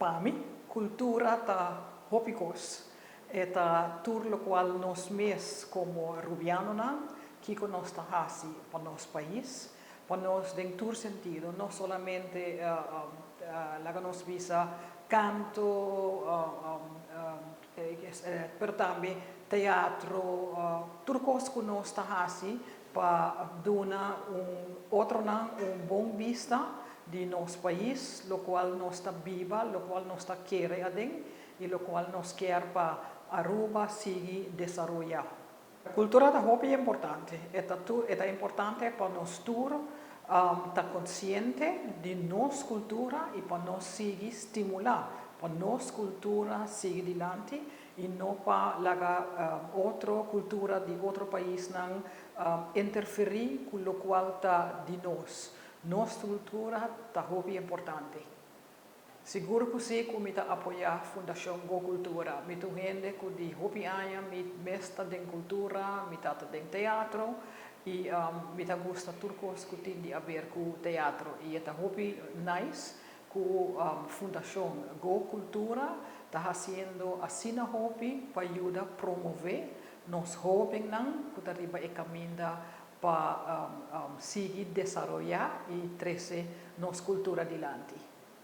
Pa mi, cultura ta hopi cos. E ta tur locual nos mes como Rubianonan, kico nos ta haci pa nos pais, pa nos den tur sentido, no solamente laga nos bisa canto, pero tambe teatro, tur cos cu nos ta haci pa duna un otronan un bon bista di nos pais, locual nos ta biba, locual nos ta kere aden y locual nos kier pa Aruba sigui desaroya. Cultura ta hopi importante. E ta importante pa nos tur ta consciente di nos cultura y pa nos sigui stimula, pa nos cultura sigui dilanti y no pa laga otro cultura di otro paisnan interferi cu locual ta di nos. Nos cultura ta hopi importante. Sigur cu si, cu mi ta apoya Fundacion Go Cultura. Mi ta hende cu di hopi aña mi mes ta den cultura, mi ta den teatro y mi ta gusta tur cos cu tin di haber cu teatro. Y ta hopi nice cu Fundacion Go Cultura ta haciendo asina hopi pa yuda promove nos hobennan cu ta riba e caminda pa sigui desaroya y trece nos cultura dilanti.